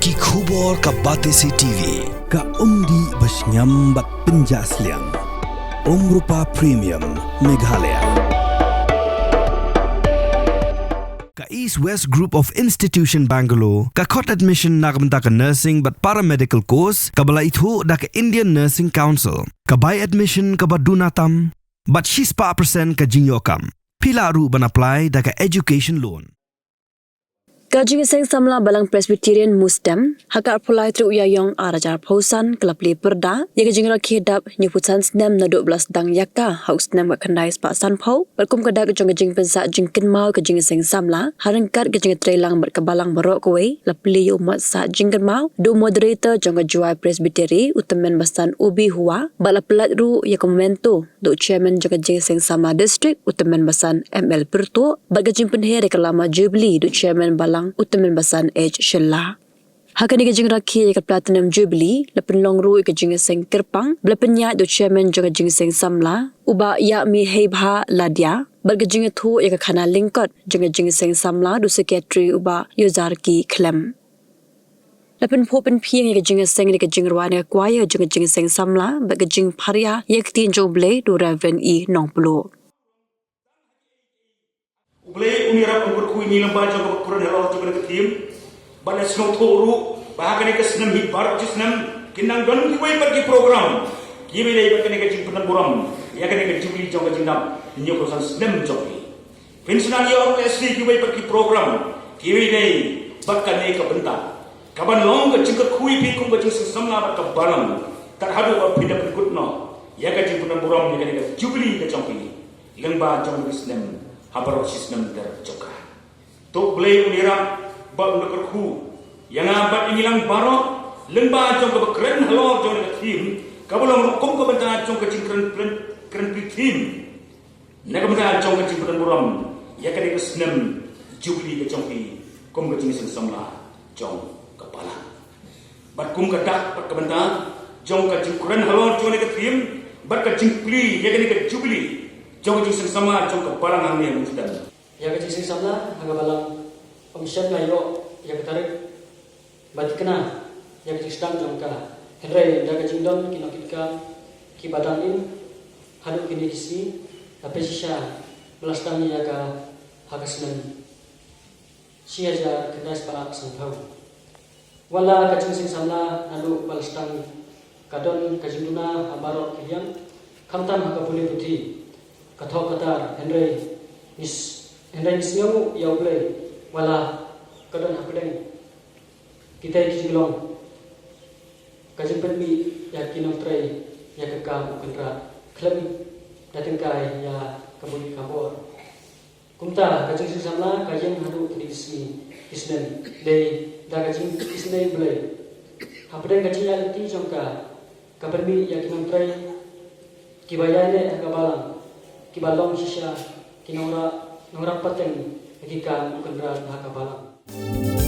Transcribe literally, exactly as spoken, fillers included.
Ki khubor ka Batesi T V, ka umdih ba shngiam bad pynjah sliang. Umrupa Premium, Meghalaya. Ka East West Group of Institution Bangalore, ka khot admission na ka bynta ka nursing bad paramedical course, kaba la ithuh da ka Indian Nursing Council, ka bai admission kaba duna tam, bad shispah percent ka jingïoh kam. Phi lah ruh ban apply da ka education loan. Ka Jingïaseng Samla Balang Presbyterian Mustem, ha ka arphew lai tarik u Ïaïong ar hajar arphew san, ka la plie pyrda ïa ka jingrakhe dap hynñiewphew san snem naduh ba la sdang ïa ka ha u snem khatkhyndai spah sanphew, bad kum ka dak jong ka jingpynsah jingkynmaw ka Jingïaseng Samla, ha ryngkat ka jingïatreilang bad ka balang baroh kawei, la plie ïa u mat sah jingkynmaw da u moderator jong ka Jowai Presbytery, u tymmen basan Obi Hua, bad la pyllait ruh ïa ka memento da u chairman jong ka Jingïaseng Samla District, u tymmen basan M L Pyrtuh, bad ka jingpynher ïa ka lama Jubilee da u chairman balang, u tymmen basan H Shylla. Ha kane ka jingrakhe ïa ka Platinum Jubilee, la pynlong ruh ïa ka jingïaseng kyrpang, ba la pynïaid da u chairman jong ka Jingïaseng Samla, u Bah Ïahmiheibha Ladia, bad ka jingïathuh ïa ka khana lyngkot jong ka Jingïaseng Samla da u secretary u Bah Ïohzarki Khlem. La pynphuh pynphieng ïa ka jingïaseng da ka jingrwai na ka choir jong ka Jingïaseng Samla, bad ka jingpharia ïa ka ktien jong U Blei da u Reverend E Nongpluh. U Blei un ïarap ban kyrkhu ïa ngi lyngba jong kaba kren halor jong kane ka theme. Bad la sngewthuh ruh ba ha kane ka snem hi baroh shi snem kin nang don kiwei pat ki program kiba ïadei bad kane ka jingpyndonkam burom ïa kane ka Jubilee jong ka jingdap hynñiewphew san snem jong phi. Phin sa nang ïoh ruh lehse kiwei pat ki program kiba ïadei bad kane ka bynta, kaban long ka jingkyrkhu ïa phi kum ka Jingïaseng Samla bad ka balang, tad haduh ba phin da pynkut noh ïa ka jingpyndonkam burom ïa kane ka Jubilee ka jong phi lyngba jong ka snem ha baroh shi snem ter jong ka. To U Blei un ïarap bad un da kyrkhu ïa nga bad ïa ngi lang baroh lyngba jong kaba kren halor jong kane ka theme, kaba long ruh kum ka bynta jong ka jingkren, kren, kren pre-theme. Na ka bynta jong ka jingpyndonkam burom ïa kane ka snem Jubilee ka jong phi kum ka Jingïaseng Samla jong ka balang. Bad kum ka dak bad ka bynta jong ka jingkren halor jong kane ka theme bad ka jingplie ïa kane ka Jubilee jong ka Jingïaseng Samla jong ka balang hangne mynstep. Ïa ka Jingïaseng Samla ha ka balang, ym shym la ïoh ïa ka tarik ba thikna ïa ka jingsdang jong ka. Hynrei da ka jingdon ki nongkitkam kiba dang im haduh kine ki sngi, la peit shisha ba la sdang ïa ka ha ka snem shi hajar khyndai spah sanphew. Wat la ka Jingïaseng Samla naduh ba la sdang ka don ka jingduna ha baroh ki liang, khamtam ha ka pule puthi, ka thoh ka tar, hynrei ngi s-, hynrei ngi sngewnguh ïa U Blei wat la ka don hapdeng kita ki jinglong ka jingpynmih ïa ki nongtrei ïa ka kam U Kynrad khlem da tyngkai ïa ka bor ka bor. Kumta ka Jingïaseng Samla ka ïeng haduh kine ki sngi ki snem, dei da ka jingisynei U Blei. Hapdeng ka jingïaid lynti jong ka, ka pynmih ïa ki nongtrei kiba ïaineh ha ka balang, kiba long shisha ki nongrah, nongrah pateng ïa ki kam U Kynrad ha ka balang.